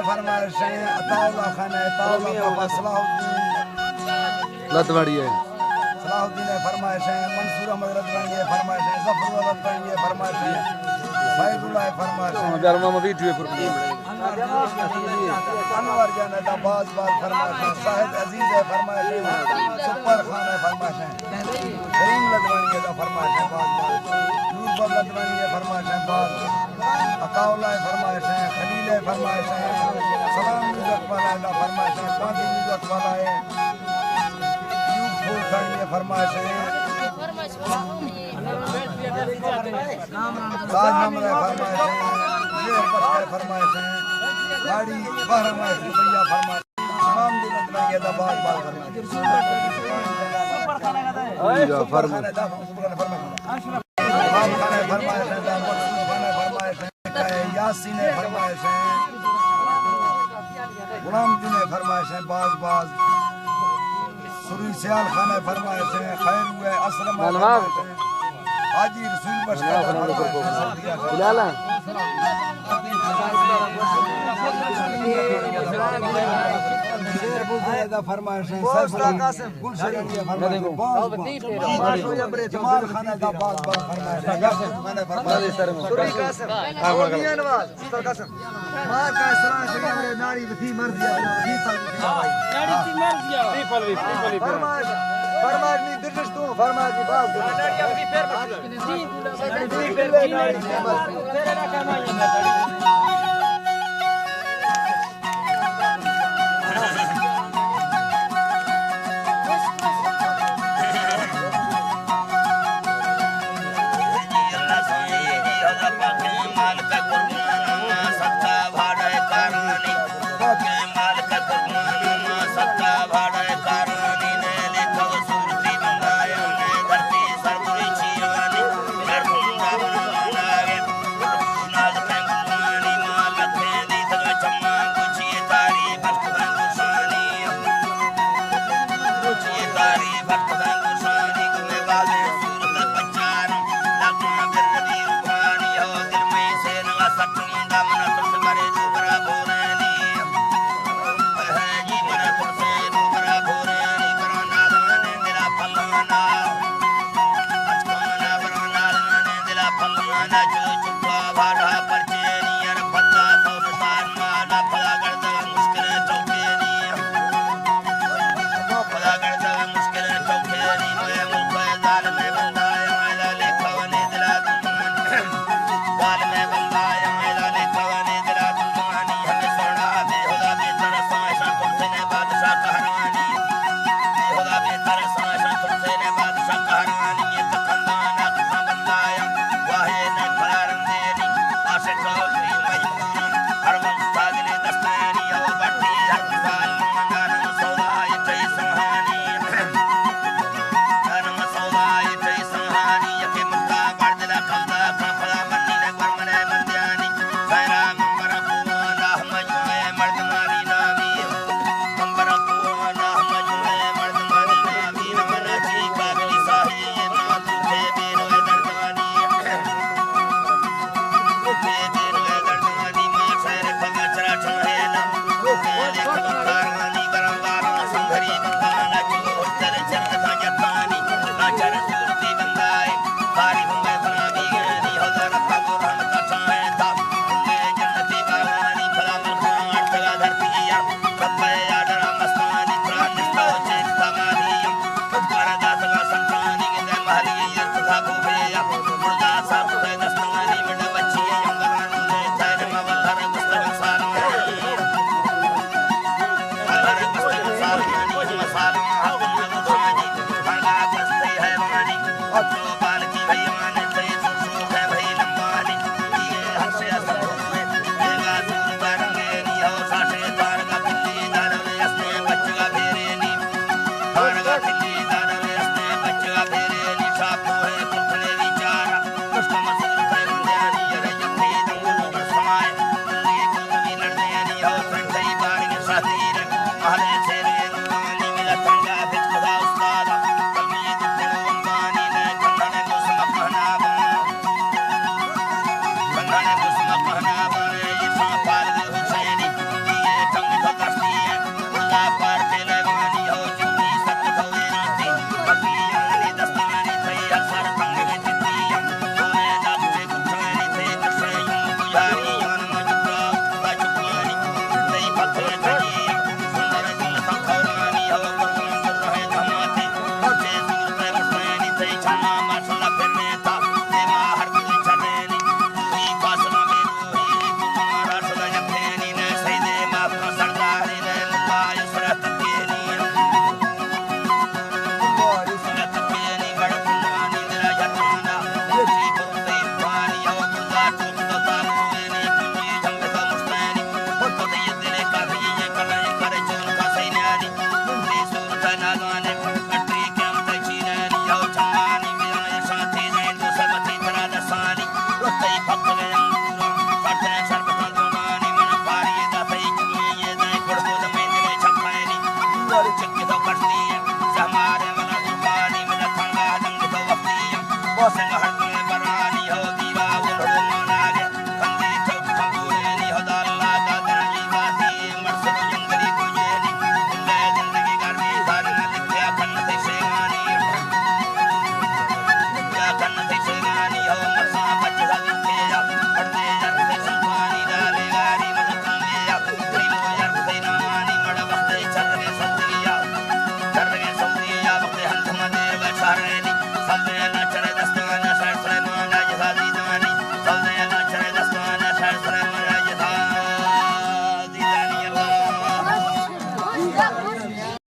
فرمائش ہے، عطا اللہ خان ہے، عطا اللہ کا صلاح الدین لدواڑی ہے۔ صلاح الدین ہے فرمائش ہے، منصور احمد لدواڑی ہے فرمائش ہے، ظفر اللہ لدواڑی ہے فرمائش ہے، سعید اللہ ہے فرمائش ہے۔ ہاں، بیار ماما ویڈیو پر۔ انور جان ہے دا باز باز فرمائش ہے، شاہد عزیز ہے فرمائش ہے، سپر خان ہے فرمائش ہے۔ کریم لدواڑی ہے دا فرمائش ہے باز باز۔ نور بخش لدواڑی ہے فرمائش ہے باز۔ عطا اللہ ہے فرمائش ہے، خلیل ہے فرمائش ہے، سلام میوزک والا ہے دا فرمائش ہے، گاندھی میوزک والا ہے، ایوب پھول سائیں ہے فرمائش ہے، تاج محمد ہے فرمائش ہے، مہر بخش ہے فرمائش ہے، لاڑی بہرام ہے، بھیا فرمائش ہے۔ تمام دل اتنا یہ دا بار بار کرنا۔ یا فرمائش۔ امام خان ہے فرمائش ہے، مقصود خان ہے فرمائش ہے، یاسین ہے فرمائش ہے، غلام دین ہے فرمائش ہے، باز باز۔ سروی سیال خان ہے فرمائش ہے، خیر ہوئے اسلم ہے فرمائش ہے، حاجی رسول بخش ہے فرمائش ہے، بلال ہے۔ فرمائش ہے، سیف اللہ، گلشن ہے فرمائش ہے، باز باز۔ جمال خان ہے، باز باز فرمائش ہے، یاسین خان ہے فرمائش ہے۔ ماں کا سلام شریف ہے، ناڑی وتی مرضی ہے، وتی پل وتی۔ ناڑی وتی مرضی ہے۔ وتی پل وتی، وتی پل وتی۔ فرمائش، فرمائش نہیں، دلش تو، فرمائش نہیں، باز۔ ناڑی وتی پیر بخش۔ وتی پل وتی، ناڑی وتی مرضی۔